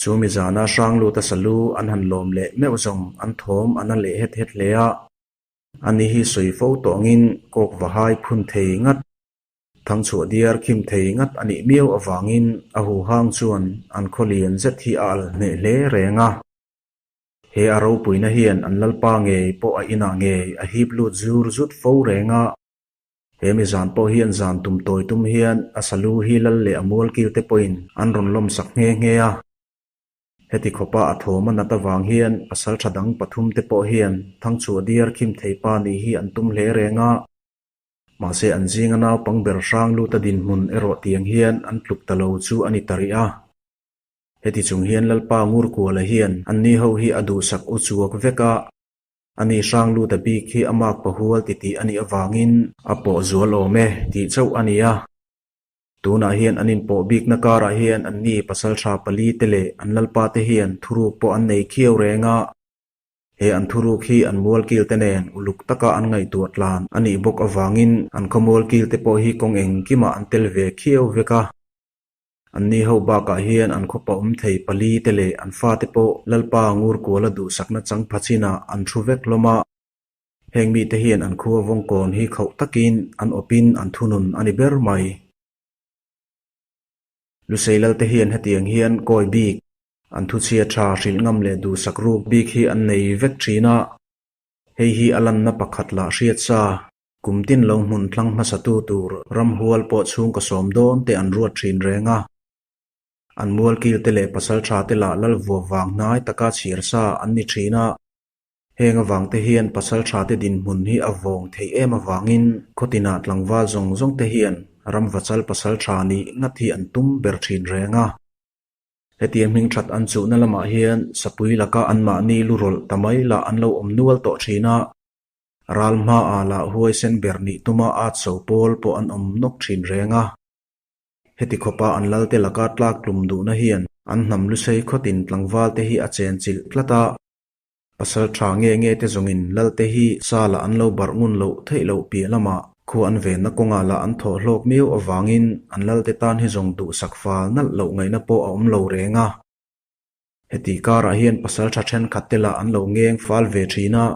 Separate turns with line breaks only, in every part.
Chu mi zana Hrangluta salu an han lawm leh meuh zawng an thawm a na leh het het hle a. Ani hi sawi fo tawh angin kawk va hai phun thei ngat, thangchhuah diar khim thei ngat a nih miau avangin a huhang chuan an khaw lian zet hi a al hneh hle reng a. He a ropuina hian an lalpa ngei pawh a inah ngei a hip lut zur zut fo reng a. He mi zan pawh hian zan tum tawi tum hian a salu hi lal leh a mualkil te pawhin an rawn lawmsak nghe nghe a. Heti khawpa a thawm a nat avang hian pasal tha dang pathum te pawh hian thangchhuah diar khim thei pa nih hi an tum hle reng a. Mahse an zinga naupang ber hrang lut a dinhmun erawh tiang hian an tluk ta lo chu a ni ta rih a. Heti chung hian Lalpa Ngurkuala hian anni ho hi a duhsak u chuak vek a. Ani hrang lut a bik hi a mak pahual titih a nih avangin a pawh zual awm e tih chauh a ni a. Tunah hian an inpawh bikna karah hian anni pasaltha pali te leh an lalpa te hian thuruk pawh an nei khiau reng a. He an thuruk hi an mualkil te nen uluk taka an ngaihtuah tlan a nih bawk avangin an khaw mualkil te pawh hi kawng engkimah an tel ve khiau vek a. Anni ho bakah hian an khawpa awm thei pali te leh an fate pawh Lalpa Ngurkuala duhsakna chang pha chinah an thu vek hlawm a. Heng mite hian an khua vawngkawn hi khauh takin an awpin an thunun a ni ber mai. Lusei Lalte hian hetiang hian kawi bik, an thuchhia tha hrilh ngam leh duhsak ruk bik hi an nei vek thin a. Hei hi a lanna pakhat lah hriat sa, kum tin lo hmun thlang hmasatu tur ramhual pawh chhungkaw sawm dawn te an ruat thin reng a. An mualkil te leh pasaltha te lah lal vuah vang hnai taka chhiar sa an ni thin a. Heng avang te hian pasaltha te dinhmun hi a vawng theih em avangin khawtinah tlangval zawng zawng te hian ramvachal pasaltha nih ngat hi an tum ber thin reng a. Hetiang hming that an chuhna lamah hian sapui laka anmahni lu rawlh ta mai lah an lo awm nual tawh thin a. Ral hmaah lah huaisen ber nih tuma at so pawl pawh an awm nawk thin reng a. Heti khawpa an lalte laka tlak tlum duhna hian an hnam lusei khawtin tlangval te hi a chenchilh tlat a. Pasal tha nge nge te zawngin Lalte hi sa lah an lo barh ngun loh theih loh piah lamah khu an venna kawngah lah an thawh hlawk miau avangin an Lalte tan hi zawng duhsak fal nalh loh ngaihna pawh a awm lo reng a. Heti karah hian pasal tha thenkhat te lah an lo ngeng fal ve thin a,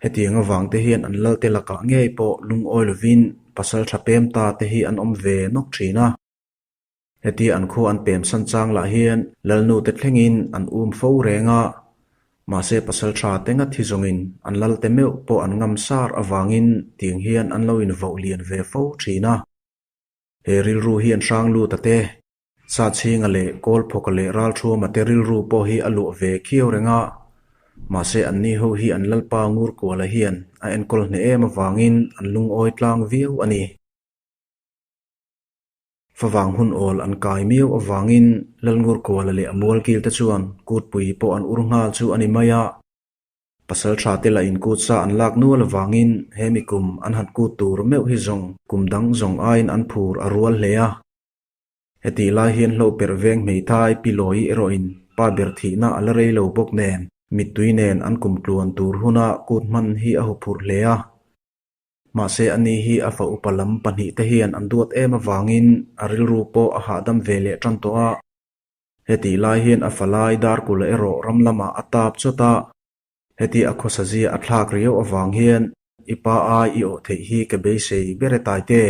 hetiang avang te hian an Lalte lakah ngei pawh lungawi lovin pasal tha pem ta te hi an awm ve nawk thin a. Heti an khua an pem san chang lah hian Lalnu te thlengin an um fo reng a, mahse pasal tha te ngat hi zawngin an lal te meuh pawh an ngam sar avangin tiang hian an lo invoh lian ve fo thin a. He rilru hian Hrangluta te, Sachhinga leh Kawlphawka leh Ralthuama te rilru pawh hi a luah ve khiau reng a, mahse anni ho hi an Lalpa Ngurkuala hian a enkawl hneh em avangin an lungawi tlang viau a ni. Favang hun awl an kai miau avangin Lalngurkuala leh a mualkil te chuan kutpui pawh an ur nghal chu a ni mai a. Pasal tha te lah in kut sa an lak nual avangin he mi kum an han kut tur meuh hi zawng kum dang zawng aiin an phur a rual hle a. Hetih lai hian hlo perh veng hmeithai pi lawi erawhin pa ber thihna a la rei lo bawk nen mittui nen an kum tluan tur huna kut hman hi a huphurh hle a. Mahse ani hi a fa upa lam pahnihte hian an duat em avangin a rilru pawh a hahdam ve leh tan tawh a. Hetih lai hian a falai Darkula erawh ram lamah a tap chawt a, heti a khawsazia a thlak riau avang hian i pa ai i awh theih hi ka beisei ber e Taite.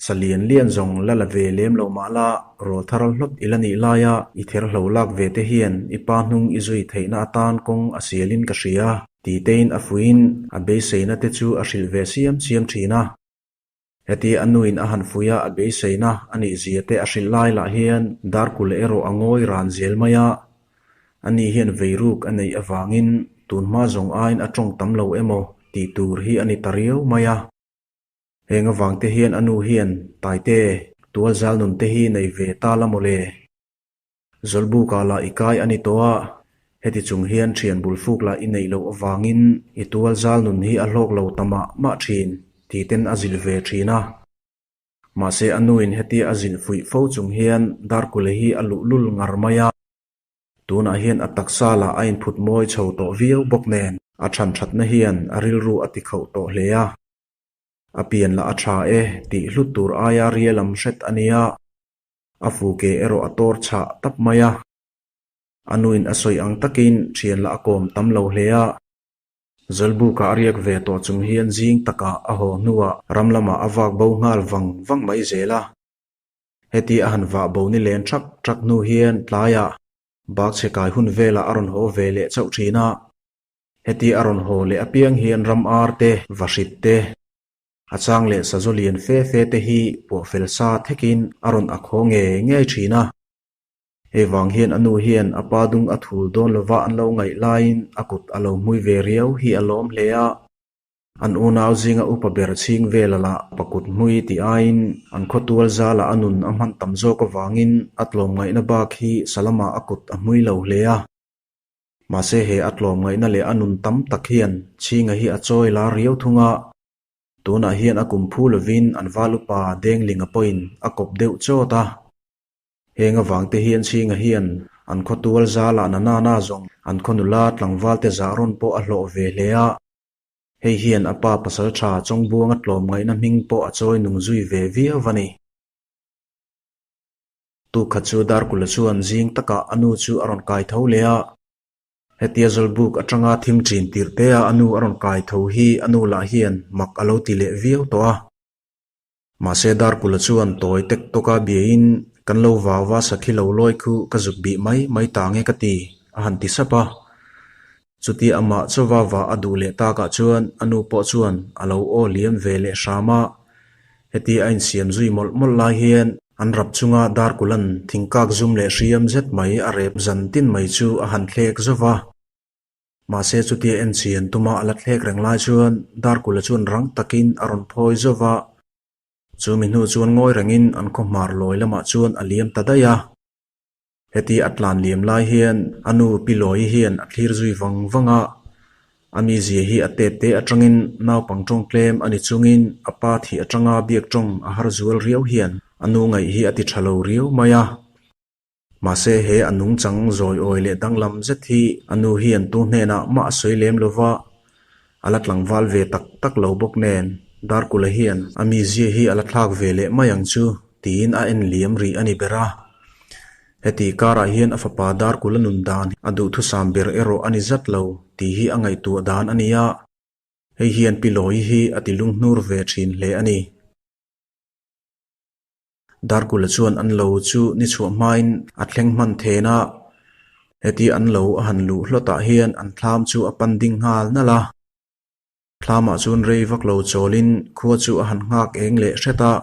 Sa lian lian zawng la la ve lem lo mah la, rawl thar hlawt i la nih laia i ther hlo lak ve te hian i pa hnung i zui theihna atan kawng a sialin ka hria, ti tein a fuiin a beiseina te chu a hrilh ve siam siam thin a. Heti a nuin a han fui a, a beiseina a nih zia te a hrilh lai lah hian Darkula erawh a ngawi ran zel mai a. Ani hian veiruk a neih avangin tunhma zawng aiin a tawng tam lo emaw tih tur hi a ni ta riau mai a. Heng avang te hian a nu hian Taite, tualzal nun te hi nei ve ta la mawle. Zawlbukah lah i kai a ni tawh a, heti chung hian thian bul fuk lah i neih loh avangin i tualzal nun hi a hlawk lo ta mah mah thin, ti ten a zilh ve thin a. Mahse a nuin hetia a zilh fuih fo chung hian Darkule hi a luhlul ngar mai a. Tunah hian a taksa lah a inphut mawi chho tawh viau bawk nen a than thatna hian a rilru a tikhauh tawh hle a. A pian lah a tha e tih hlut tur aia ria lam hret a nia, a fu ke erawh a tawr chhah tap mai a. A nuin a sawi ang takin thian lah a kawm tam lo hle a. Zawlbuka a riak ve tawh chung hian zing takah a haw hnuah ram lamah a vak bo nghal vang vang mai zel a. Heti a han vah bo ni len thak thak hnu hian tlaiah bak chhe kai hun velah a rawn haw ve leh chauh thin a. Heti a rawn haw leh apiang hian ram ar te, vahrit te, a chang leh sazaw lian fe fe te hi puah fel sa thekin a rawn ak haw ngei ngei thin a. Hei vang hian a nu hian a pa dung a thul dawn lova an lo ngaih laiin a kut a lo hmui ve riau hi a lawm hle a. An unau zinga upa ber chhing vela lah pa kut hmui tih aiin an khawtual zalah a nun a hman tam zawk avangin a tlawmngaihna bak hi Salama a kut a hmui lo hle a. Mahse he a tlawmngaihna leh a nun tam tak hian Chhinga hi a chawi lar riau thung a. Tunah hian a kum phu lovin an val upa Denglinga pawhin a kawp deuh chawt a. Heng avangte hian Chhinga hian an khawtual zalah na nana zawng an khaw nula tlangvalte zah rawn pawh a hlawh ve hle a. Hei hian a pa pasal tha Chawngbuanga tlawmngaihna hming pawh a chawi nung zui ve viau a ni. Tukhat chu Darkula chuan zing takah a nu chu a rawn kai tho leh a. Hetia Zawlbuk atanga thim ṭin tirh te a a nu a rawn kai tho hi a nu lah hian mak a lo ti leh viau tawh a. Mahse Darkula chuan tawi tek tawka biain kan lo vau va sakhi lo lawi khu ka zuk bih mai mai ta nge ka ti a han ti sap a. Chutia amah chauva vah a duh leh takah chuan a nu pawh chuan a lo aw liam ve leh hram a. Heti a insiam zui mawlh mawlh lai hian an rap chunga Darkula'n thingkak zum leh hriam zet mai a rep zan tin mai chu a han thlek zauh a. Mahse chutia enchian tuma a la thlek reng lai chuan Darkula chuan rang takin a rawn phawi zauh a. Chu mi hnu chuan ngawi rengin an khawhmar lawi lamah chuan a liam ta daih a. Heti a tlan liam lai hian a nu Pi Lawi hian a thlir zui vang vang a, a mizia hi a tet te atangin naupang tawng tlem a ni chungin a pa thih atanga biak tawng a har zual riau hian a nu ngaih hi a ti tha lo riau mai a. Mahse he a nungchang zawiawi leh danglam zet hi a nu hian tu hnenah mah a sawi lem lova, a la tlangval ve tak tak lo bawk nen Darkula hian a mizia hi a la thlak ve leh mai ang chu tiin a en liam rih a ni ber a. Heti karah hian a fapa Darkula nun dan a duhthusam ber erawh a ni zat lo tih hi a ngaihtuah dan a ni a, hei hian Pi Lawi hi a ti lunghnur ve thin hle a ni. Darkula chuan an lo chu ni chhuah hmain a thleng hman then a, heti an lo a han luh hlawtah hian an thlam chu a pan ding nghal nalh a. Thlamah chuan rei vak lo chawlin khua chu a han nghak eng leh hret a,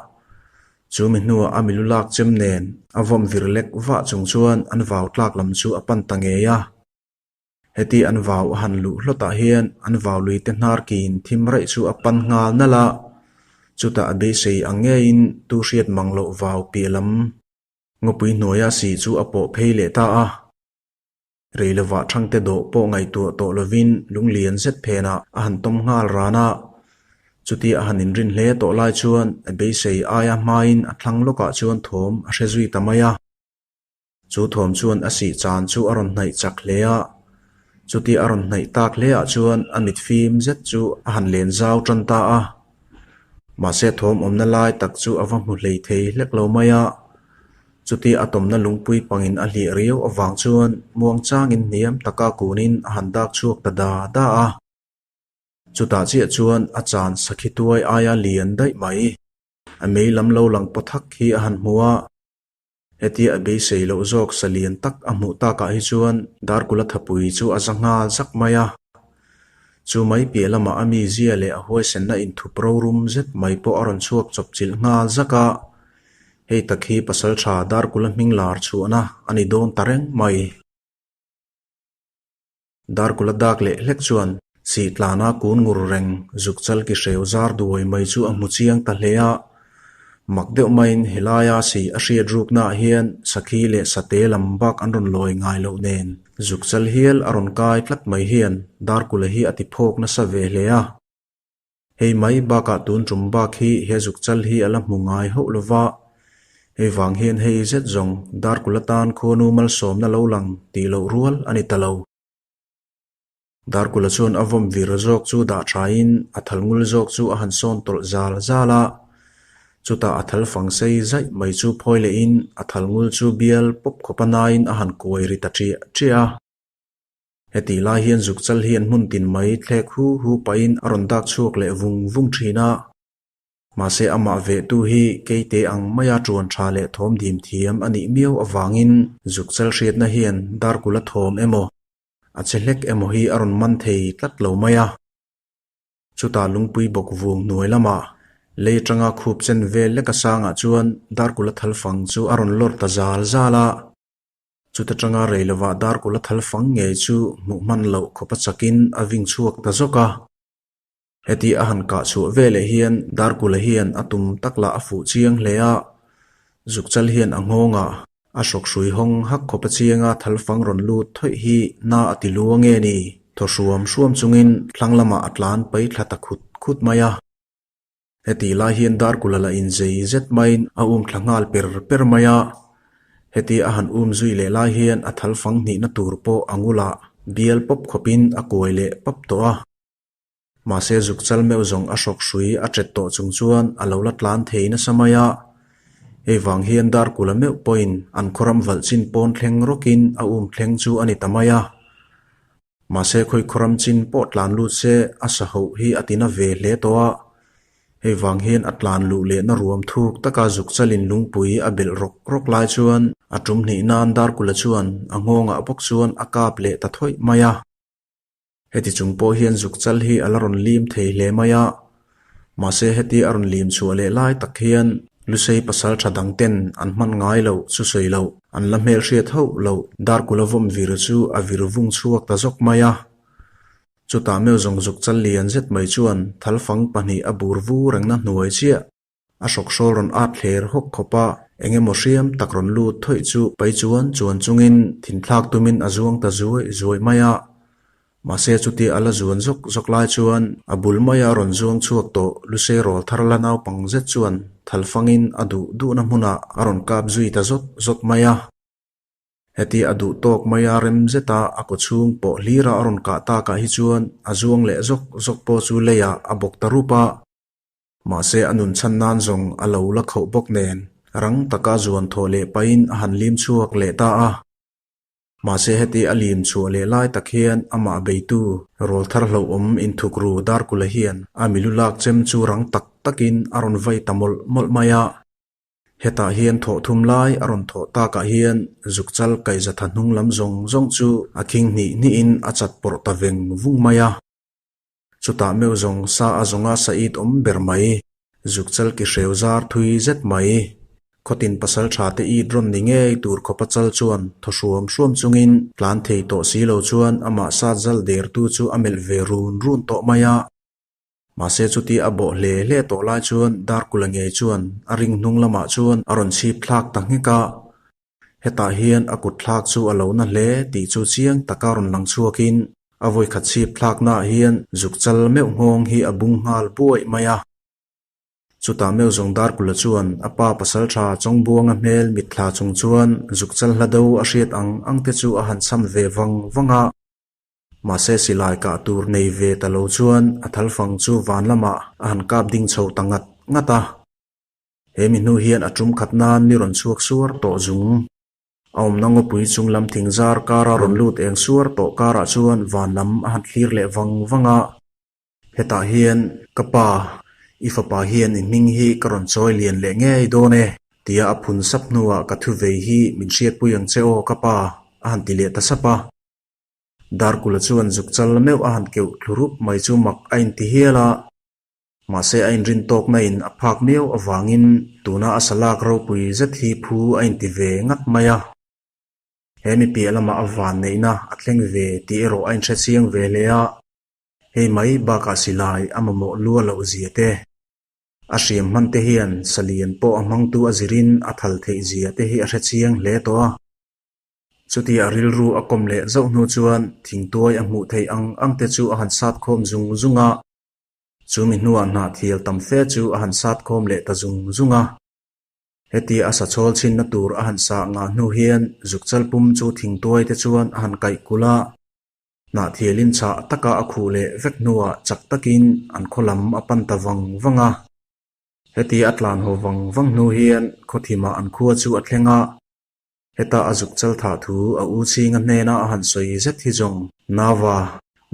chu mi hnuah a milu lak chem nen a vawm vir lek vah chung chuan an vau tlak lam chu a pan ta ngei a. Heti an vau a han luh hlawtah hian an vau lui te hnar kin thim raih chu a pan nghal nalh a, chutah a beisei ang ngeiin tu hriat mang loh vau piah lam ngawpui hnuaia si chu a pawh phei leh ta a. Rei lovah Thangte dawh pawh ngaihtuah tawh lovin lunglian zet phenah a han tawm nghal ran a. Chutia a han inrin hle tawh lai chuan a beisei aia hmain a thlang lawkah chuan thawm a hre zui ta mai a. Chu thawm chuan a sih chan chu a rawn hnaih chak hle a. Chutia a rawn hnaih tak hle ah chuan a mit fim zet chu a han len zau tan ta a. Mahse thawm awmna lai tak chu a va hmu hlei thei hlek lo mai a. Chutia a tawmna lungpui pangin a hliah riau avang chuan muangchangin hniam taka kunin a han dak chhuak ta da da a. Chutah chiah chuan a chan sakhi tuai aia lian daih mai. A mei lam lo lang pawthak hi a han hmu a. Hetia a beisei loh zawk salian tak a hmuh takah hi chuan Darkula thapui chu a za nghal zak mai a. Chu mai piah lamah a mizia leh a huaisenna inthup rorum zet mai pawh a rawn chhuak chawpchilh nghal zak a. Hei tak hi pasaltha Darkula hming lar chhuahna a ni dawn ta reng mai. Darkula dak leh hlek chuan sih tlana kun ngur reng zuk chal ki hreu zar duai mai chu a hmu chiang ta hle a. Mak deuh maiin helaia sih a hriat ruknaah hian sakhi leh sate lam bak an rawn lawi ngai loh nen zuk chal hial a rawn kai tlat mai hian Darkula hi a ti phawk nasa ve hle a. Hei mai bakah tun tum bak hi he zuk chal hi a la hmu ngai hauh lo va, hei vang hian hei zet zawng Darkula tan khuanu malsawmna lo lang tih loh rual a ni ta lo. Darkula chuan a vawm vir zawk chu dah thain a thal ngul zawk chu a han sawn tawlh zal zal a. Chutah a thal fang sei zaih mai chu phawi lehin a thal ngul chu bial pawp khawpa naiin a han kuai ri ta ṭiah ṭiah a. Hetih lai hian zukchal hian hmun tin mai thlek hu hu pahin a rawn dak chhuak leh vung vung ṭhin a. Mahse amah vehtu hi keite ang maia ṭuan ṭha leh thawm dim thiam a nih miau avangin zukchal hriatna hian darkula thawm emaw, a che hlek emaw hi a rawn man thei tlat lo mai a. Chutah lungpui bawk vung hnuai lamah lei atanga khup chen vel leka sangah chuan darkula thal fang chu a rawn lawr ta zal zal a. Chuta tanga rei lovah darkula thal fang ngei chu hmuh hman loh khawpa chakin a ving chhuak ta zawk a. Heti a han kah chhuah veleh hian Darkula hian a tum tak lah a fuh chiang hle a, Zukchal hian a nghawngah a hrawk hrui hawng hak khawp a chianga thalfang rawn lut thawih hi na a ti lu a nge ni? Thaw hruam hruam chungin thlang lamah a tlan pai thla ta khut khut mai a. Heti lai hian Darkula lah inzei zet maiin a um thla nghal per per mai a. Heti a han um zui leh lai hian a thalfang hnihna tur pawh a ngulah bial pawp khawpin a kuai leh pap tawh a. Mahse zukchal meuh zawng a hrawk hrui a ṭet tawh chung chuan a lo la tlan thei nasa mai a. Hei vang hian Darkula meuh pawhin an khawram valh chin pawn thleng rawkin a um thleng chu a ni ta mai a. Mahse khawi khawram chin pawh tlan lut se a sa hoh hi a tina ve hle tawh a. Hei vang hian a tlan luh lehna ruam thuk taka zukchalin lungpui a belh rawk rawk lai chuan a tum hnih nan Darkula chuan a nghawngah bawk chuan a kap leh ta thawih mai a. Heti chung pawh hian zukchal hi a la rawn lim thei hle mai a, mahse heti a rawn lim chhuah leh lai tak hian Lusei pasal tha dang ten an hman ngai loh chu sawi loh, an la hmelhriat hauh loh Darkula vawm vir chu a vir vung chhuak ta zawk mai a. Chutah meuh zawng zukchal lian zet mai chuan thalfang pahnih a bur vu rengna hnuai chiah. A hrawkhrawl rawn at thler hawk khawp a, eng emaw hriam tak rawn lut thawih chu pai chuan chuan chungin thinthlak tumin a zuang ta zuai zuai mai a. Mahse chutia a la zuan zawk zawk lai chuan a bul maia rawn zuang chhuak tawh Lusei rawl thar la naupang zet chuan thalfangin a duh duhna hmunah a rawn kap zui ta zawt zawt mai a. Heti a duh tawk maia rem zeta a kawchhung pawh hlira a rawn kah takah hi chuan a zuang leh zawk zawk pawh chu leiah a bawk ta rup a. Mahse a nun chhan nan zawng a lo la khauh bawk nen rang taka zuan thawh leh pahin a han lim chhuak leh ta a. Mahse heti a lim chhuah leh lai tak hian amah beitu rawl thar hlauhawm inthukru Darkula hian a milu lak chem chu rang tak takin a rawn vai ta mawlh mawlh mai a. Hetah hian thawh thum lai a rawn thawh takah hian zukchal kaihzatha hnung lam zawng zawng chu a khing hnih hnihin a chat pawrh ta veng vung mai a. Chutah meuh zawng sa a zawnga Said awm ber mai, zukchal ki hreu zar thui zet mai. Khawtin pasal tha te it rawn ni ngei tur khawpa chal chuan thaw hruam hruam chungin tlan thei tawh si lo chuan amah sat zal der tu chu a melh ve run run tawh mai a. Mahse chuti a bawh hle hle tawh lai chuan Darkula ngei chuan a ring hnung lamah chuan a rawn chhip thlak ta nghek a. Hetah hian a kut thlak chu a lo na hle tih chu chiang taka rawn lang chhuakin a vawikhat chhip thlaknaah hian zukchal meuh nghawng hi a bung nghal buaih mai a. Chutah meuh zawng Darkula chuan a pa pasaltha Chawngbuanga hmel mitthla chung chuan zukchal hla do a hriat ang ang te chu a han cham ve vang vang a. Mahse silai kah tur nei ve ta lo chuan a thalfang chu van lamah a han kap ding chho ta ngat ngat a. He mi hnu hian a tum khat nan ni rawn chhuak suar tawh zung. A awmna ngawpui chung lam thing zar kara rawn lut eng suar tawh karah chuan van lam a han thlir leh vang vang a. Hetah hian, Ka pa, i fapa hian i hming hi ka rawn chawi lian leh ngei dawn e, tia a phun sap hnuah ka thu vei hi min hriatpui ang che aw ka pa, a han ti leh ta sap a. Darkula chuan zuk chal meuh a han keuh thlu rup mai chu mak a inti hial a. Mahse a inrin tawkna in a phak miau avangin tuna a salak ropui zet hi phu a inti ve ngat mai a. He mi piah lamah a van neihna a thleng ve tih erawh a inhre chiang ve hle a. Hei mai bakah silai a mamawh lua loh zia te, a hriam hman te hian salian pawh a hmangtu a zirin a thal theih zia te hi a hre chiang hle tawh a. Chutia a rilru a kawm leh zauh hnu chuan thingtuai a hmuh theih ang ang te chu a han sat khawm zung zung a. Chu mi hnuah hnahthial tam fe chu a han sat khawm leh ta zung zung a. Hetia a sa chhawl chhinna tur a han sah ngah hnu hian zukchal pum chu thingtuai te chuan a han kaih kulh a. Hnahthialin chhah taka a khuh leh vek hnuah chak takin an khaw lam a pan ta vang vang a. Heti a tlan haw vang vang hnu hian khawthimah an khua chu a thleng a. Heta a zuk chal thah thu a u chhinga hnena a han sawi zet hi zawng, Nava,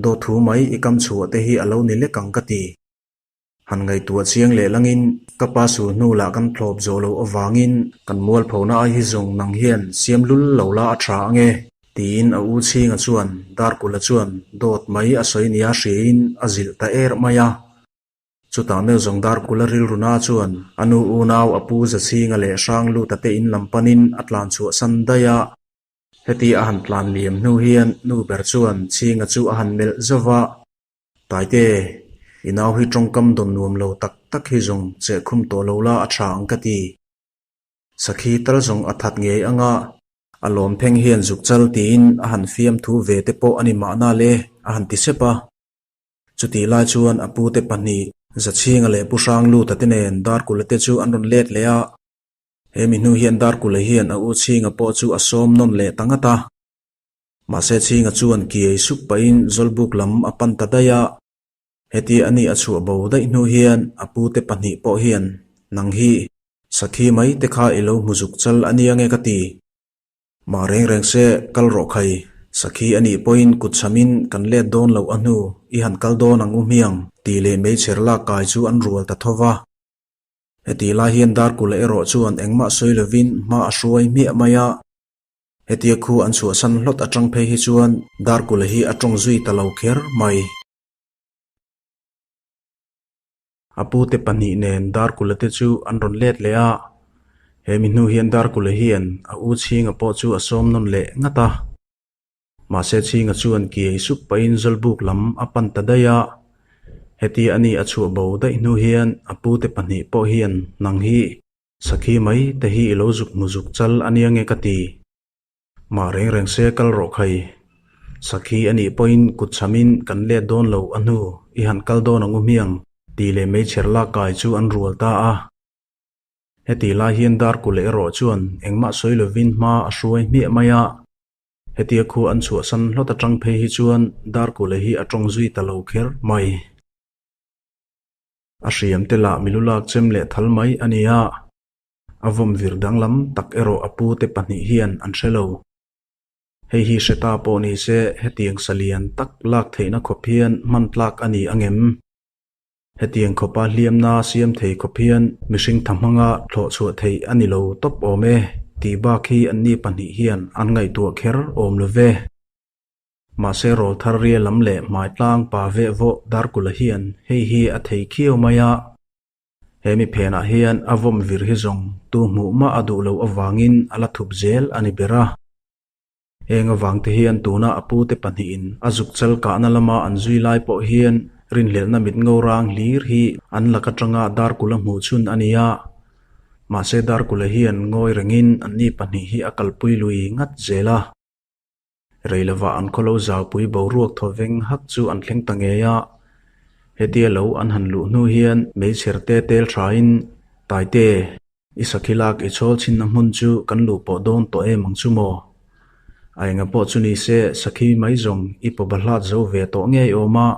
dawt thu mai i kam chhuah te hi a lo ni lek ang ka ti. Han ngaihtuah chiang leh langin ka pa sul hnu lah kan thlawp zawh loh avangin kan mualphona ai hi zawng nang hian siam lul lo la a tha ange, tiin a u chhinga chuan Darkula chuan dawt mai a sawi nia hriain a zilh ta er mai a. Chutah meuh zawng Darkula rilruna chuan a nu unau a pu Zachhinga leh Hrangluta te in lam panin a tlan chhuah san daih a. Heti a han tlan liam hnu hian nu ber chuan Chhinga chu a han melh zauh va. Taite, i nau hi tawngkam dawn nuam lo tak tak hi zawng chehkhum tawh lo la a tha ang ka ti. Sakhi tal zawng a that ngei ang a, a lawm pheng hian zuk chal tiin a han fiam thu ve te pawh a ni mahna le, a han ti sep a. Chutih lai chuan a pute pahnih, Zachhinga leh Pu Hrangluta te nen Darkula te chu an rawn let leh a. He mi hnu hian Darkula hian a u Chhinga pawh chu a sawm nawn leh ta ngat a. Mahse Chhinga chuan kiai sup pahin Zawlbuk lam a pan ta daih a. Heti a nih a chhuah bo daih hnu hian a pute pahnih pawh hian, Nang hi, Sakhi mai te kha i lo hmu zuk chal a nia nge ka ti. Mah reng reng se, kal rawh khai. Sakhi a nih pawhin kut chhamin kan let dawn loh a hnu, i han kal dawn ang u hmiang, tih leh meichher lak kai chu an rual ta tho va. Hetih lai hian Darkula erawh chuan engmah sawi lovin hma a hruai hmiah mai a. Hetia khu an chhuahsan hlawt atang phei hi chuan Darkula hi a tawng zui ta lo kher mai. A pute pahnih nen Darkula te chu an rawn let leh a, he mi hnu hian Darkula hian a u Chhinga pawh chu a sawm nawn leh ngat a. Mahse Chhinga chuan kiai sup pahin Zawlbuk lam a pan ta daih a, heti a nih a chhuah bo daih hnu hian a pute pahnih pawh hian nang hi Sakhi mai te hi i lo zuk hmu zuk chal a nia nge ka ti. Mah reng reng se kal rawh khai. Sakhi a nih pawhin kut chhamin kan let dawn lo a hnu i han kal dawn ang u hmiang tih leh meichher lak kai chu an rual ta a. Heti lai hian Darkule erawh chuan engmah sawi lovin hma a hruai hmiah mai a. Hetia khu an chhuahsan hlawt atang phei hi chuan Darkule hi a tawng zui ta lo kher mai. A hriam te lah milu lak chem leh thal mai a ni a. A vawm vir danglam tak erawh a pu te pahnih hian an hre lo. Hei hi hre ta pawh ni se hetiang sa lian tak lak theihna khawp hian hman tlak a ni angem? Hetiang khawpa hliamna siam thei khawp hian mihring tha hmanga thlawh chhuah theih a ni lo tawp awm e tih bak hi anni pahnih hian an ngaihtuah kher awm lo ve. Mahse rawlthar ria lam leh hmai tlang pa veh vawh Darkula hian hei hi a thei khiau mai a. He mi phenah hian a vawm vir hi zawng tu hmuh mah a duh loh avangin a la thup zel a ni ber a. Heng avang te hian tuna a pute pahnihin a zuk chal kahna lama an zui lai pawh hian rinhlelhna mit ngo rang hlir hi an lak atanga Darkula hmuh chhun a ni a. Mahse Darkula hian ngawi rengin anni pahnih hi a kalpui lui ngat zel a. Rei lovah an khawlo zaupui boruak thaw veng hak chu an thleng ta ngei a. Hetia lo an han luh hnu hian meichher te tel thain, Taite, i sakhi lak i chhawl chhinna hmun chu kan luh pawh dawn tawh em ang chu maw? A enga pawh chu ni se, sakhi mai zawng i pawba hlat zo ve tawh ngei awm a.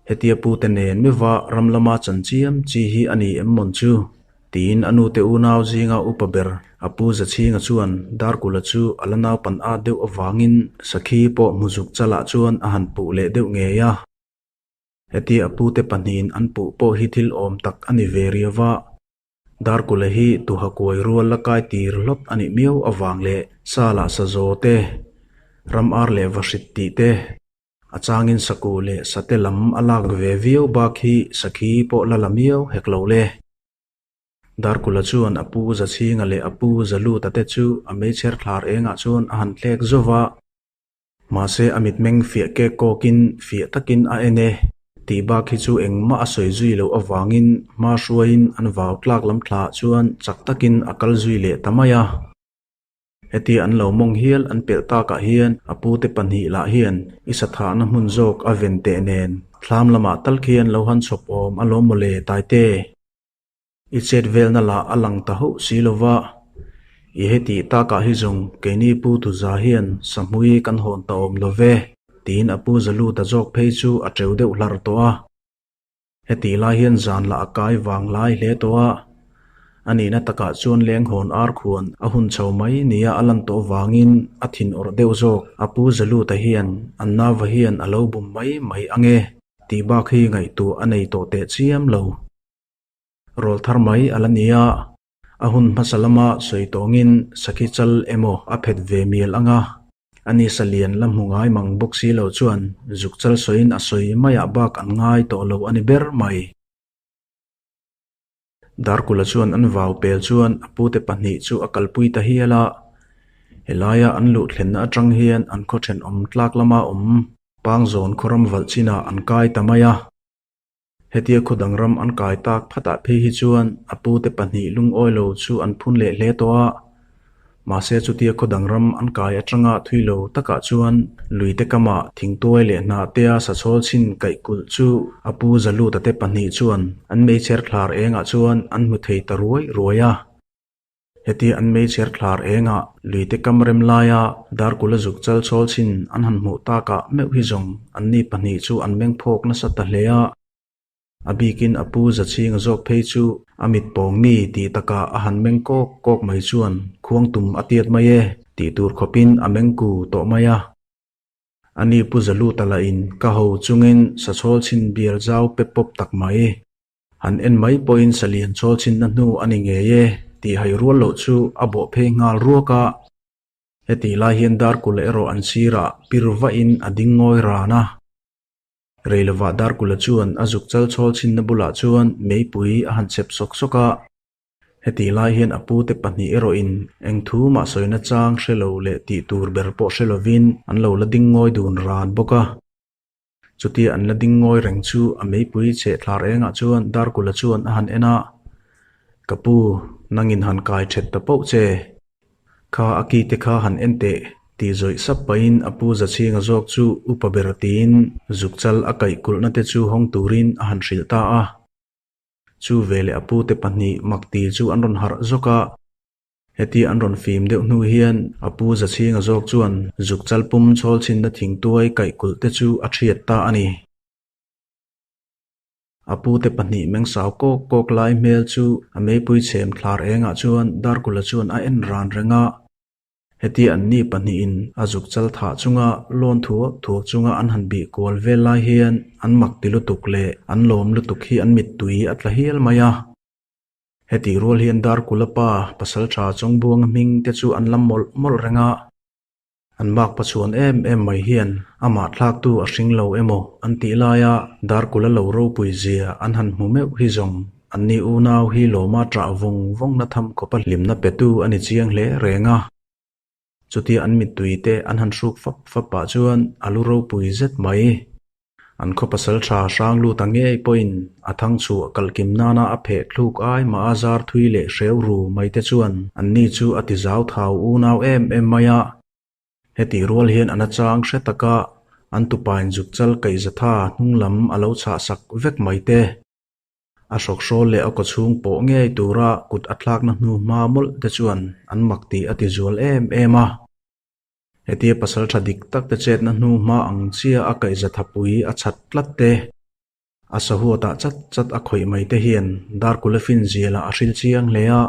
Hetia pute nen meuha ram lama chan chiam chi hi a ni em mawn chu? tiin a nute unau zinga upa ber a pu Zachhinga chuan Darkula chu a la naupan at deuh avangin sakhi pawh hmuzuk chalah chuan a han puh leh deuh ngei a. Hetia a pute pahnihin an puh pawh hi thil awm tak a ni ve riau va, Darkula hi tuha kuai rual la kai tir hlawt a nih miau avang leh sa lah sa zaw te, ram ar leh vahrit tih te, A changin sakuh leh sate lam a lak ve viau bak hi sakhi pawh la la miau hek lo le. Darkula chuan a pu Zachhinga leh a pu Zaluta te chu a meichher thlar engah chuan a han tlek zauh va. Mahse a mitmeng fiah kek kawkin fiah takin a en e tih bak hi chu engmah a sawi zui loh avangin hma hruaiin an vau tlak lam thlaah chuan chak takin a kal zui leh ta mai a. Heti an lo mawng hial an pelh takah hian a pute pahnih lah hian i sathahna hmun zawk a ven teh nen thlam lamah tal khian lo han chhawp awm alawm mawle Taite. I chet velna lah a lang ta hauh si lova, i heti takah hi zawng keini pu Tuza hian sahmui kan hawn ta awm lo ve, tiin a pu Zaluta zawk phei chu a teu deuh hlar tawh a. Hetih lai hian zan lah a kai vang lai hle tawh a, a nihna takah chuan lenghawn ar khuan a hun chho mai nia a lan tawh vangin a thin awrh deuh zawk. A pu Zaluta hian an nauva hian a lo bum mai mai ang e tih bak hi ngaihtuah a nei tawh teh chiam lo. Rawl thar mai a la ni a, a hun hmasa lama sawi tawngin sakhi chal emaw a phet ve mial ang a, a ni salian la hmu ngai mang bawk si lo chuan zuk chal sawiin a sawi maiah bak an ngai tawh lo a ni ber mai. Darkula chuan an vau pel chuan a pute pahnih chu a kalpui ta hial a, helaia an luh thlenna atang hian an khaw thenawm tlak lama awm Pangzawn khawram valh chinah an kai ta mai a. Hetia khaw dang ram an kai tak phatah phei hi chuan a pute pahnih lungawi lo chu an phun leh hle tawh a. Mahse chutia khaw dang ram an kai atanga thui lo takah chuan luite kamah thingtuai leh hnahtea sachawl chhin kaih kulh chu a pu Zaluta te pahnih chuan an meichher thlar engah chuan an hmu thei ta ruai ruai a. Hetia an meichher thlar engah luite kam rem laia Darkula zuk chal chhawl chhin an han hmuh takah meuh hi zawng anni pahnih chu an meng phawk nasa ta hle a. A bikin a pu Zachhinga zawk phei chu a mit pawng mi tih takah a han meng kawk kawk mai chuan khuang tum a tiat mai e tih tur khawpin a meng ku tawh mai a. Ani pu Zaluta lahin ka ho chungin sachawl chhin bial zau pe pawp tak mai. Han en mai pawhin salian chawl chhinna hnu a ni ngei e tih hai rual loh chu a bawh phei nghal ruak a. Hetih lai hian Darkula erawh an sirah pir vahin a ding ngawi ran a. Rei lovah Darkula chuan a zuk chal chhawl chhinna bulah chuan meipui a han chep sawk sawk a. Hetih lai hian a pute pahnih erawhin eng thu mah sawina chang hre lo leh tih tur ber pawh hre lovin an lo la ding ngawi dun ran bawk a. Chutia an la ding ngawi reng chu a meipui cheh thlar engah chuan Darkula chuan a han en a, Ka pu, nangin han kai that ta poh che. Kha a ki te kha han en teh, tih zawih sap pahin a pu Zachhinga zawk chu upa ber tiin zuk chal a kaih kulhna te chu hawng turin a han hrilh ta a. Chu veleh a pu te pahnih mak ti chu an rawn harh zawk a. Heti an rawn fim deuh hnu hian a pu Zachhinga zawk chuan zuk chal pum chhawl chhinna thingtuai kaih kulh te chu a thiat ta a ni. A pu te pahnih meng sau kawk kawk lai hmel chu a meipui chhem thlar engah chuan Darkula chuan a en ran reng a. Heti an ni pahnihin a zuk chal thah chunga lawn thuak thuak chunga an han bih kual vel lai hian an mak ti lutuk leh an lawm lutuk hi an mittui a tla hial mai a. Hetih rual hian Darkula pa Pasaltha Chawngbuanga hming te chu an lam mawlh mawlh reng a, an bak pachhuan em em mai hian amah thlaktu a hring lo emaw an tih laia Darkula lo ropui zia an han hmu meuh hi zawng anni unau hi lawma ṭah vawng vawngna tham khawpa hlimna petu a ni chiang hle reng a. Chutia an mittui te an han hruk fap fap pah chuan a lu ropui zet mai. An khaw pasal tha hrang lut a ngei pawhin a thang chhuah kalkim nana a pheh thluk ai mah a zar thui leh hreu ru mai te chuan anni chu a ti zau thau unau em em mai a. Hetih rual hian a nachang hre taka an tupain zukchal kaihzatha hnung lam a lo chhah sak vek mai te. A hrawkhrawl leh a kawchhung pawh ngei tura kut a thlakna hnu hma mawlh te chuan an mak tih a ti zual em em a. Hetia pasal tha dik tak te chetna hnu hma ang chia a kaihza thapui a chhat tlat te, a sahuatah chat chat a khawih mai te hian Darkula fin zialah a hril chiang hle a.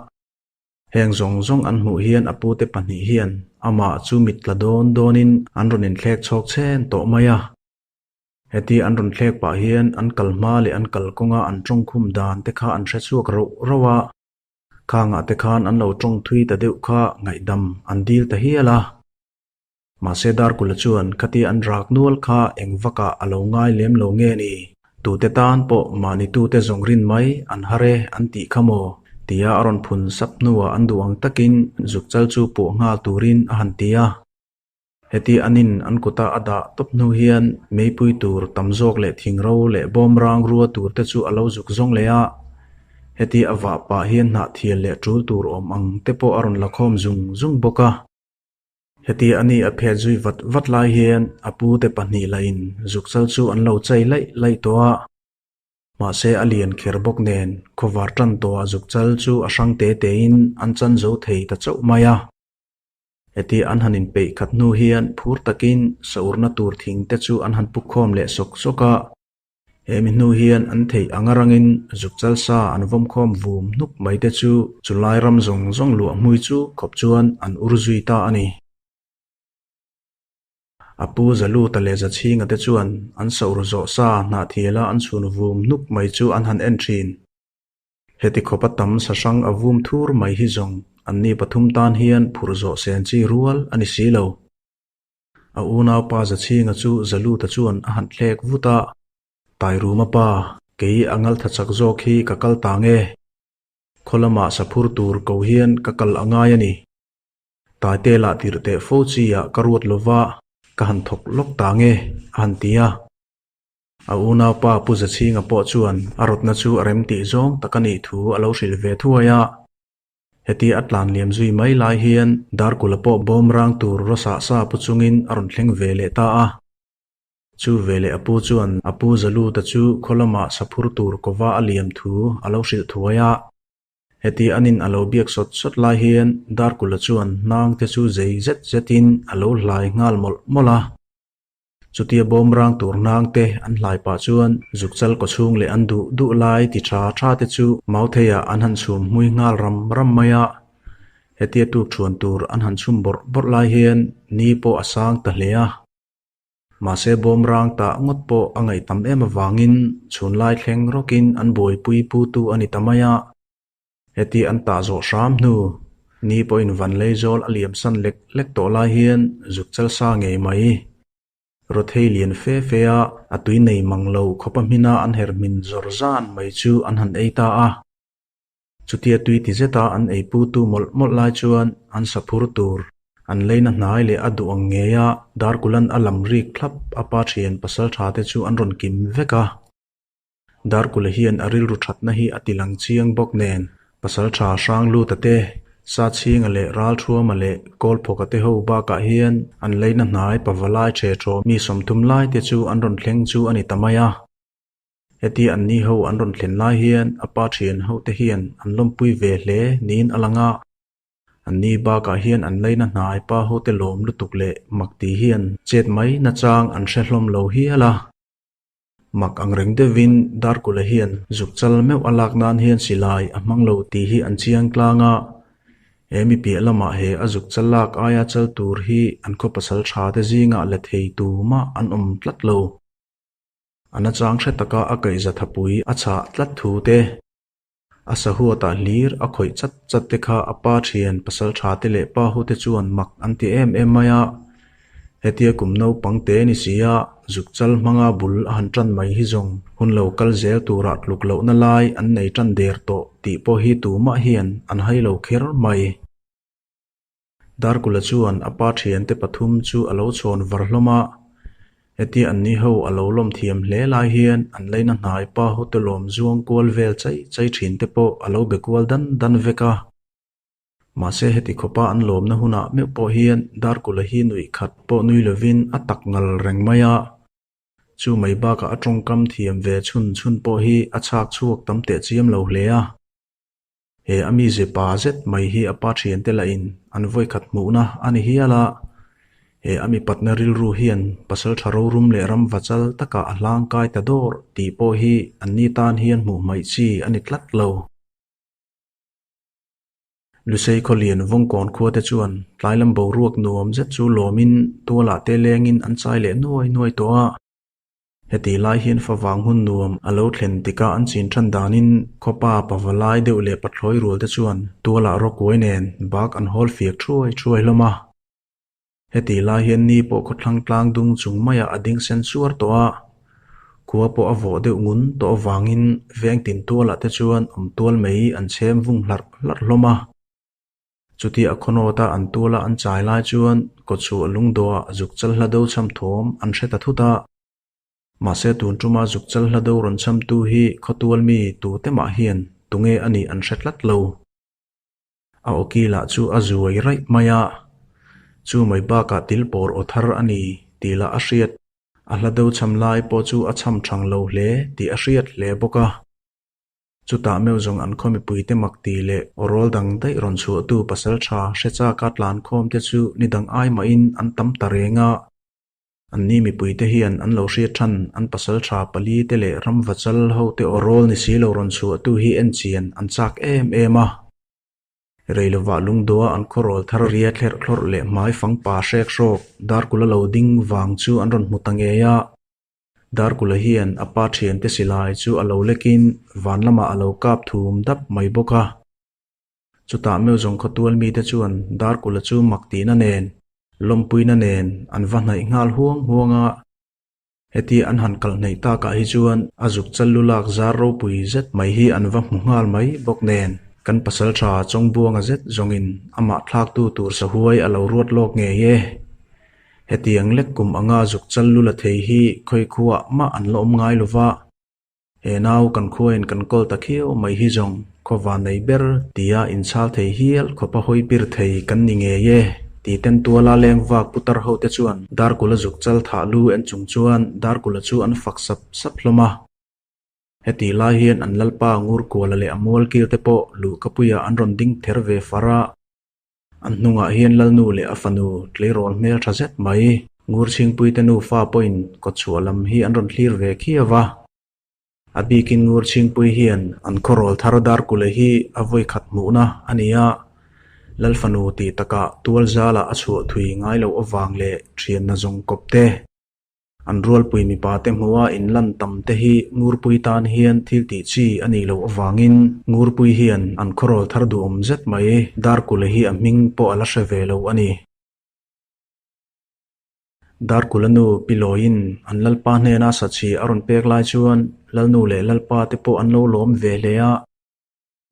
Heng zawng zawng an hmuh hian a pute pahnih hian amah chu mit tla dawn dawnin an rawn inthlek chhawk chhen tawh mai a. Heti an rawn thlek pah hian an kal hma leh an kal kawnga an tawngkhum dan te kha an hre chhuak rauh rauh a, khangah te khan an lo tawng thui ta deuh kha ngaihdam an dil ta hial a. Mahse Darkula chuan khatia an rak nual kha eng vakah a lo ngai lem lo nge ni? Tute tan pawh mahni tute zawng rin mai an har e an tih kha maw? tia a rawn phun sap hnuah an duh ang takin zukchal chu puah nghal turin a han ti a. Heti anin an kuta a dah tawp hnu hian meipui tur tam zawk leh thingro leh bawmrang rua tur te chu a lo zuk zawng leh a. Heti a vah pah hian hnahthial leh tul tur awm ang te pawh a rawn la khawm zung zung bawk a. Heti ani a phet zui vat vat lai hian a pu te pahnih lahin zukchal chu an lo chai laih laih tawh a. Mahse a lian kher bawk nen khawvar tan tawhah zukchal chu a hrang te tein an chan zo thei ta chauh mai a. Heti an han inpeih khat hnu hian phur takin saurna tur thing te chu an han puk khawm leh sawk sawk a. He mi hnu hian an theih anga rangin zukchal sa an vawm khawm vum hnuk mai te chu chulai ram zawng zawng luah hmui chu khawp chuan an ur zui ta a ni. A pu Zaluta leh Zachhinga te chuan an sohru zawh sa hnahthiala an chhun vum hnuk mai chu an han en thin. Heti khawpa tam sa hrang a vum thur mai hi zawng anni pathum tan hian phurh zawh sen chi rual a ni si lo. A unaupa Zachhinga chu Zaluta chuan a han thlek vut a, Tairuma pa, kei a ngaltha chak zawk hi ka kal ta nge? Khaw lamah sa phur tur ko hian ka kal a ngai a ni. Taite lah tirh teh fo chi ah ka ruat lova ka han thawk lawk ta nge? a han ti a. A unaupa Pu Zachhinga pawh chuan a rawtna chu a rem tih zawng tak a nih thu a lo hrilh ve thuai a. Heti a tlan liam zui mai lai hian Darkula pawh bawm rang tur rawsah sa pu chungin a rawn thleng ve leh ta a. Chu veleh a pu chuan a pu Zaluta chu khaw lamah saphur tur kova a liam thu a lo hrilh thuai a. Heti anin a lo biak sawt sawt lai hian Darkula chuan hnang te chu zei zet zetin a lo hlai nghal mawlh mawlh a. Chutia bawm rang tur hnang te an hlai pah chuan zukchal kawchhung leh an duh duh lai ti tha tha te chu mautheiah an han chhum hmui nghal ram ram mai a. Hetia tuk thuan tur an han chhum bawrh bawrh lai hian ni pawh a sang ta hle a. Mahse bawm rang tah ngawt pawh a ngaih tam em avangin chhunlai thleng rawkin an buaipui putu a ni ta mai a. Heti an tah zawh hram hnu, ni pawhin Vanleizawl a liam san lek lek tawh lai hian zuk chal sa ngei mai. Rawthei lian fe fe a, a tui nei mang lo khawpa hmina an her hmin zawr zan mai chu an han ei ta a. Chutia tui ti zeta an ei putu mawlh mawlh lai chuan an sa phur tur, an leina hnai leh a duh ang ngeia Darkulan a lam rik thlap a pa thian pasal tha te chu an rawn kim vek a. Darkula hian a rilru thatna hi a ti lang chiang bawk nen, pasal tha Hrangluta te, Sachhinga leh Ralthuama leh Kawlphawka te ho bakah hian an leina hnai pavalai ṭhe ṭhaw mi 30 lai te chu an rawn thleng chu a ni ta mai a. Hetia an ni ho an rawn thlen lai hian a pa thian ho te hian an lawmpui ve hle niin a lang a. An ni bakah hian an leina hnai pa ho te lawm lutuk leh mak ti hian chet mai nachang an hre hlawm lo hial a. Mak ang reng deuhin Darkula hian zuk chal meuh a lak nan hian silai a hmang lo tih hi an chiang tlang a. He mi piah lamah he a zuk chal lak aia chal tur hi an khaw pasal tha te zingah la thei tumah an awm tlat lo. A nachang hre taka a kaihza thapui a chhah tlat thu te, a sahuatah hlir a khawih chat chat te kha a pa thian pasal tha te leh pa ho te chuan mak an ti em em mai a. Hetia kum naupang te ni si a, zuk chal hmanga bul a han tan mai hi zawng hun lo kal zel turah tluk lohna lai an nei tan der tawh tih pawh hi tumah hian an hai lo kher mai. Darkula chuan a pa thiante pathum chu a lo chhawn var hlawm a, hetia an ni ho a lo lawm thiam hle lai hian an leina hnai pa hote lawm zuang kual vel chai chai thin te pawh a lo be kual dan dan vek a. Mahse heti khawpa an lawmna hunah meuh pawh hian Darkula hi nuih khat pawh nui lovin a tak ngal reng mai a. Chu mai bakah a tawngkam thiam ve chhun chhun pawh hi a chhak chhuak tam teh chiam lo hle a. He a mize pa zet mai hi a pa thiante lahin an vawikhat hmuhna a ni hial a, he a mipatna rilru hian pasal tha rorum leh ram vachal takah a hlangkai ta dawr tih pawh hi anni tan hian hmuh hmaih chi a ni tlat lo. Lusei khawlian Vawngkawn khua te chuan tlailam boruak nuam zet chu lawmin tualah te lengin an chai leh nuai nuai tawh a. Heti lai hian favang hun nuam a lo thlen tikah an chin than danin khawpa pavalai deuh leh pathlawi rual te chuan tualah rawkuai nen bak an hawl fiak thuai thuai hlawm a. Heti lai hian ni pawh khawthlang tlang dung chung maiah a ding sen suar tawh a, khua pawh a vawh deuh ngun tawh avangin veng tin tualah te chuan awm tual mai an chhem vung hlarh hlarh hlawm a. Chutia a khawnawta an tuala an chai lai chuan kawchhuah lungdawhah zuk chal hla do cham thawm an hre ta thut a. Mahse tun tuma zuk chal hla do rawn chamtu hi khawtual mi tute mah hian tunge a nih an hre tlat lo. A awki lah chu a zuai raih mai a, chu mai bakah til pawr aw thar a ni tih lah a hriat. A hla do cham lai pawh chu a cham thang lo hle tih a hriat hle bawk a. Chutah meuh zawng an khaw mipuite mak ti leh aw rawl dang daih rawn chhuahtu pasal tha hre chaka tlan khawm te chu ni dang ai mahin an tam ta reng a. Anni mipuite hian an lo hriat than an pasaltha palite leh ramvachal hote aw rawl ni si lo rawn chhuahtu hi en chian an chak em em a. Rei lovah lungdua an khawrawl thar ria thlerh thlawrh leh hmai fang pa hrek hrawk Darkula lo ding vang chu an rawn hmu ta ngei a. Darkula hian a pa thiante silai chu a lo lekin van lamah a lo kap thum dap mai bawk a. Chutah Meuzawng khawtual mite chuan Darkula chu mak tihna nen, lawmpuina nen an va hnaih nghal huang huang a. Heti an han kal hnaih takah hi chuan a zuk chal lu lak zar ropui zet mai hi an va hmu nghal mai bawk nen, kan pasaltha Chawngbuanga zet zawngin amah thlaktu tur sahuai a lo ruat lawk ngei e. Hetiang lek kum anga zuk chal lu la thei hi khawi khuaah mah an la awm ngai lo va. He nau kan khuain kan kawl ta khiau mai hi zawng khaw van nei ber tia inchhal thei hial khawpa hawi pir thei kan ni ngei e ti ten tuala leng vak putar ho te chuan Darkula zuk chal thah lu en chung chuan Darkula chu an fak sap sap hlawm a. Hetih lai hian an lalpa Ngurkuala leh a mualkil te pawh luhkapuiah an rawn ding ther ve far a. An hnungah hian Lalnu leh a fanu tleirawl hmel tha zet mai Ngurchhingpuite nufa pawhin kawtchhuah lam hi an rawn thlir ve khiau a. A bikin Ngurchhingpui hian an khawrawl thar Darkule hi a vawi khat hmuhna a ni a, Lal fanu tih takah tual zalah a chhuah thui ngai loh avang leh thianna zawng kawp te, An rualpui mipate hmuha inlan tam te hi Ngurpui tan hian thil tih chi a nih loh avangin Ngurpui hian an khawrawl thar duhawm zet mai Darkula hi a hming pawh a la hre ve lo a ni. Darkula nu Pi Lawiin an Lalpa hnena sachhi a rawn pek lai chuan Lalnu leh Lalpa te pawh an lo lawm ve hle a.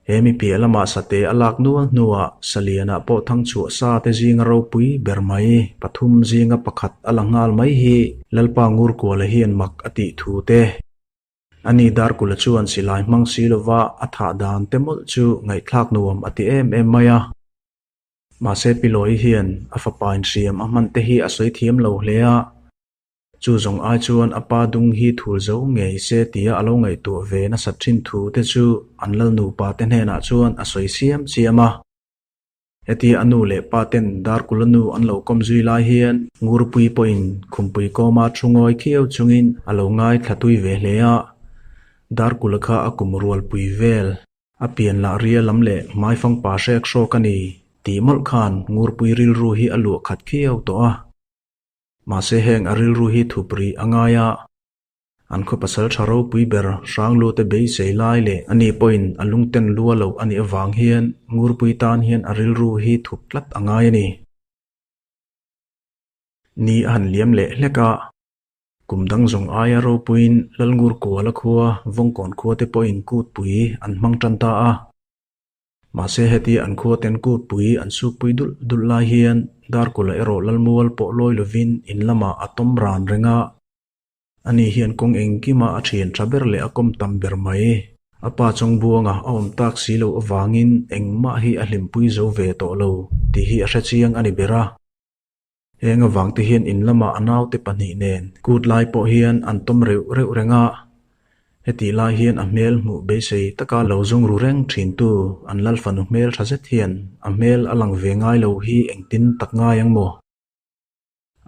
He mi piah lamah sate a lak nual hnuah Saliana pawh thangchhuah sa te zinga ropui ber mai, pathum zinga pakhat a la nghal mai hi Lalpa Ngurkuala hian mak a tih thu te. Ani Darkula chuan silai hmang si lova a thah dan te mawlh chu ngaihthlak nuam a ti em em mai a. Mahse Pilawi hian a fapa inhriam a hman te hi a sawi thiam lo hle a. Chu zawng ai chuan a pa dung hi thul zo ngei se tia a lo ngaihtuah ve nasat thin thu te chu an lal nupa te hnenah chuan a sawi siam siam a. Hetia a nu leh pa ten Darkula nu an lo kawm zui lai hian Ngurpui pawhin khumpui kawma thu ngawi khiau chungin a lo ngaithla tui ve hle a. Darkula kha a kum rualpui vel a pian lah ria lam leh hmaifang pa hrek hrawk a ni tih mawlh khan Ngurpui rilru hi a luah khat khiau tawh a. Mahse heng a rilru hi thup rih a ngai a, an khaw pasal tha ropui ber Hranglute beisei lai leh ani pawhin a lungten lua loh a nih avang hian Ngurpui tan hian a rilru hi thup tlat a ngai a ni. Ni a han liam leh hlek a, kum dang zawng aia ropuiin Lalngurkuala khua Vawngkawn khua te pawhin kutpui an hmang tan ta a. Mahse heti an khua ten kutpui an sukpui dulh dulh lai hian Darkula erawh Lalmual pawh lawi lovin in lamah a tawm ran reng a. Ani hian kawng engkima a thian tha ber leh a kawm tam ber mai. A pa Chawngbuanga a awm tak si loh avangin engmah hi a hlimpui zo ve tawh lo tih hi a hre chiang a ni ber a. Heng avang te hian in lamah a naute pahnih nen kut lai pawh hian an tawm reuh reuh reng a, hetih lai hian a hmel hmuh beisei taka lo zawng ru reng thintu an lal fanu hmel tha zet hian a hmel a lang ve ngai lo hi engtin tak ngai ang maw?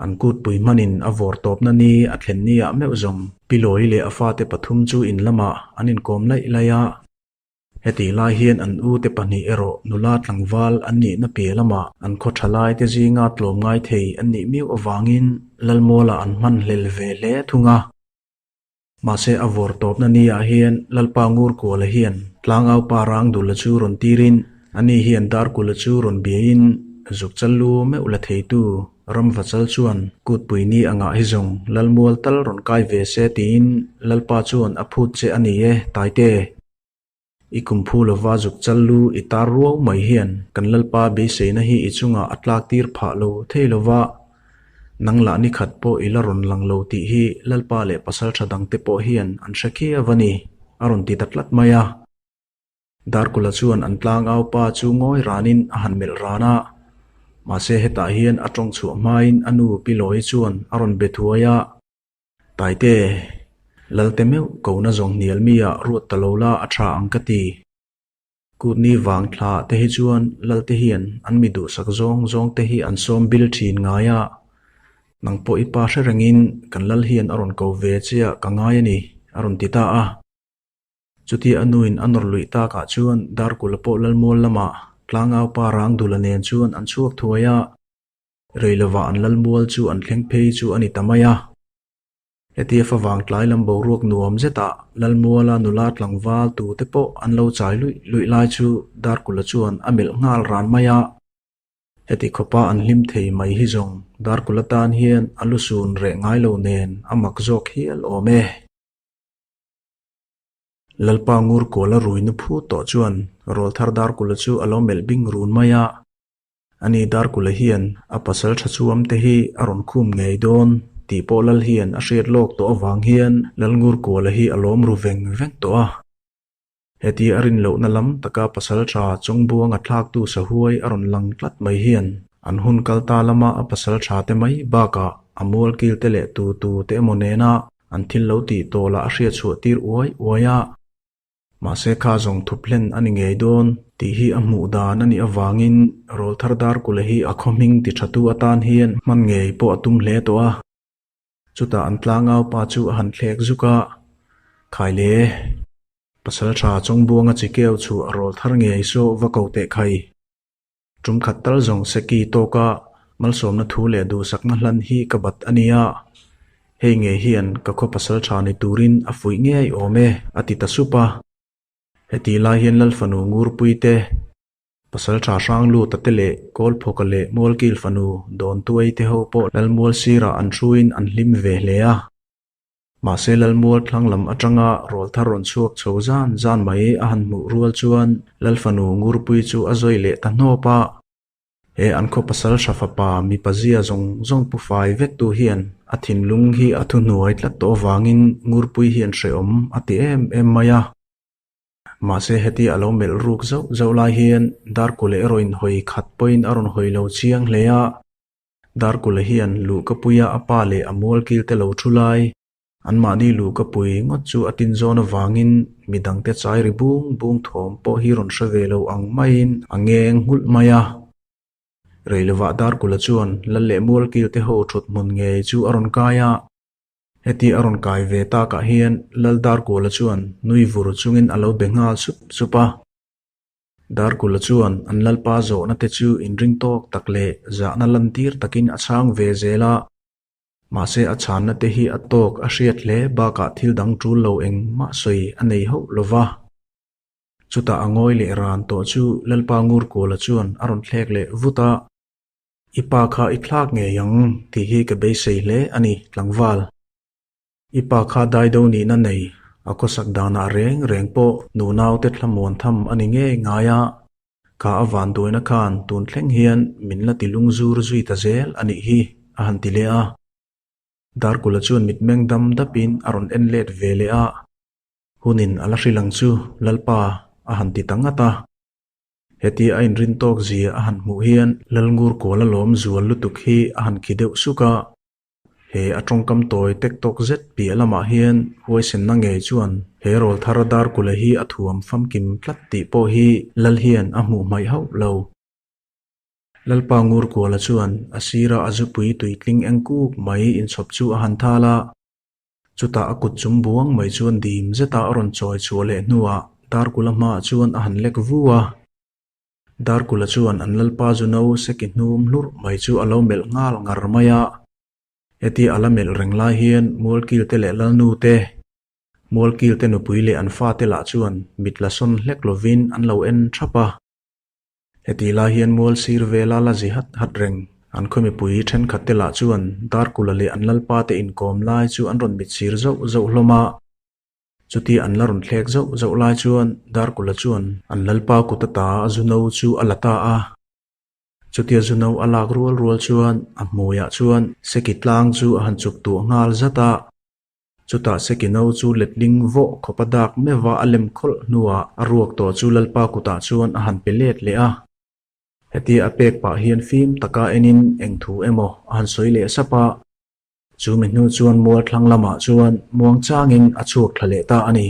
An kutpui hmanin a vawr tawpna ni a thlen ni ah meuh zawng Pi Lawi leh a fate pathum chu in lamah an inkawm laih laih a. Hetih lai hian an ute pahnih erawh nula tlangval an nihna piah lamah an khaw tha laite zinga tlawm ngai thei an nih miau avangin Lalmualah an hman hlel ve hle thung a. Mahse a vawr tawpna niah hian Lalpa Ngurkuala hian Tlangaupa Rangdula chu rawn tirin ani hian Darkula chu rawn biain zukchal lu meuh la theitu Ramvachal chuan kutpui ni angah hi zawng Lalmual tal rawn kai ve se tiin Lalpa chuan a phut che a ni e, Taite. I kum phu lova zuk chal lu i tar ruau mai hian kan Lalpa beiseina hi i chungah a tlak tir phah lo thei lova, nang lah ni khat pawh i la rawn lang lo tih hi Lalpa leh pasal tha dangte pawh hian an hre khiau a ni, a rawn ti ta tlat mai a. Darkula chuan an tlangau pa chu ngawi ranin a han melh ran a, mahse hetah hian a tawng chhuah hmain a nu Pi Lawi chuan a rawn be thuai a. Taite, Lalte meuh kona zawng hnial mi ah ruat ta lo la a tha ang ka ti. Kutni vang thla te hi chuan Lalte hian an mi duhsak zawng zawng te hi an sawm bil thin ngai a. Nang pawh i pa hre rengin kan lal hian a rawn ko ve che ah ka ngai a ni, a rawn ti ta a. Chutia a nuin a nawr luih takah chuan Darkula pawh Lalmual lamah Tlangau pa Rangdula nen chuan an chhuak thuai a. Rei lovah an Lalmual chu an thleng phei chu a ni ta mai a. Hetia favang tlai lam boruak nuam zetah Lalmuala nula tlangval tute pawh an lo chai luih luih lai chu Darkula chuan a melh nghal ran mai a. Heti khawpa an hlim thei mai hi zawng Darkula tan hian a lusun reh ngai lo nen a mak zawk hial awm e. Lalpa ngur kuala rui nu phut tawh chuan Rawlthar Darkula chu a lo melh bing run mai a. Ani Darkula hian a pasal tha chuam te hi a rawn khum ngei dawn tih pawh Lal hian a hriat lawk tawh avang hian Lalngur kuala hi a lawm ru veng veng tawh a. Heti a rin lohna lam taka pasal tha Chawngbuanga thlaktu sahuai a rawn lang tlat mai hian an hun kal ta lama a pasal tha te mai bakah a mualkil te leh tu tu te emaw nena an thil lo tih tawh lah a hriat chhuah tir uai uai a. Mahse kha zawng thup hlen a ni ngei dawn tih hi a hmuh dan a nih avangin Rawlthar Darkula hi a khaw hming ti thatu atan hian hman ngei pawh a tum hle tawh a. Chutah an tlangau pa chu a han thlek zuk a, Khai le, pasal tha Chawngbuanga chi keu chu a rawl thar ngei saw va ko teh khai. Tum khat tal zawng Seki tawka malsawmna thu leh duhsakna hlan hi ka bat a nia, hei ngei hian ka khaw pasal tha ni turin a fuih ngei awm e, a ti ta sup a. Heti lai hian Lalfanu Ngurpui te, Pasal tha hrang lut a te leh Kawlphawka leh Mualkil fanu Dawntuai te ho pawh Lalmual sirah an hruiin an hlim ve hle a. Mahse Lalmual thlang lam atanga rawlthar rawn chhuak chho zan zan mai a han hmuh rual chuan Lalfanu Ngurpui chu a zawi leh ta hnawp a. He an khaw pasal hra fapa mipa zia zawng zawng pu fai vek tu hian a thinlung hi a thuhnuai tlat tawh avangin Ngurpui hian hrehawm a ti em em mai a. Mahse heti a lo melh ruk zauh zauh lai hian Darkule erawhin hawi khat pawhin a rawn hawi lo chiang hle a. Darkule hian luhkapuia a pa leh a mualkil te lo thu lai, anmahni luhkapui ngawt chu a tin zawn avangin midangte chai ri bung bung thawm pawh hi rawn hre ve lo ang maiin a ngeng nghulh mai a. Rei lovah Darkula chuan lal leh mualkil te ho thut hmun ngei chu a rawn kai a. Heti a rawn kai ve takah hian Lal Darkuala chuan nui vur chungin a lo be nghal sup sup a. Darkuala chuan an lalpa zawhna te chu inring tawk tak leh zahna lantir takin a chhang ve zel a. Mahse a chhanna te hi a tawk a hriat hle bakah thil dang tul lo engmah sawi a nei hauh lo va. Chutah a ngawi leh ran tawh chu Lalpa Ngurkuala chuan a rawn thlek leh vut a. I pa kha i thlak ngei ang tih hi ka beisei hle a ni, tlangval. I pa kha daido nihna nei, a khawsak danah reng reng pawh nunaute thlamuan tham a ni ngei ngai a, kha a vanduaina khan tun thleng hian min la ti lungzur zui ta zel a nih hi, a han ti leh a. Darkula chuan mitmeng dam dapin a rawn en let ve leh a, Hunin a la hrilh ang chu, Lalpa, a han ti ta ngat a. Heti a inrin tawk zia a han hmuh hian Lalngur Kuala lawm zual lutuk hi a han khi deuh suk a. He a tawngkam tawi tek tawk zet piah lamah hian huaisenna ngei chuan he rawlthar Darkula hi a thuam famkim tlat tih pawh hi Lal hian a hmuh hmaih hauh lo. Lalpa Ngur Kuala chuan a sira a zupui tuitling eng kuk mai inchhawp chu a han thal a. Chutah a kut chung buang mai chuan dim zeta a rawn chawi chhuah leh hnuah Darkula hmaah chuan a han lek vu a. Darkula chuan an lalpa zu no seki hnum hlurh mai chu a lo melh nghal ngar mai a. Hetia a la melh reng lai hian Mualkilte leh Lalnu te, Mualkilte nupui leh an fate lah chuan mit la sawn hlek lovin an lo en thap a. Heti lai hian mual sir vela la zi hat hat reng. An khaw mipui thenkhat te lah chuan Darkula leh an lalpa te inkawm lai chu an rawn mit sir zauh zauh hlawm a. Chutia an la rawn thlek zauh zauh lai chuan Darkula chuan an lalpa kut ata a zu no chu a la ta a. Chutia zu no a lak rual rual chuan a hmuiah chuan seki tlang chu a han chuk tuah nghal zat a. Chutah Sekino chu letling vawh khawpa dak meuha a lem khawlh hnuah a ruak tawh chu Lalpa kutah chuan a han pe let leh a. Hetia a pek pah hian fim taka enin eng thu emaw a han sawi leh sap a. Chu mi hnu chuan mual thlang lamah chuan muang changin a chhuak thla leh ta a ni.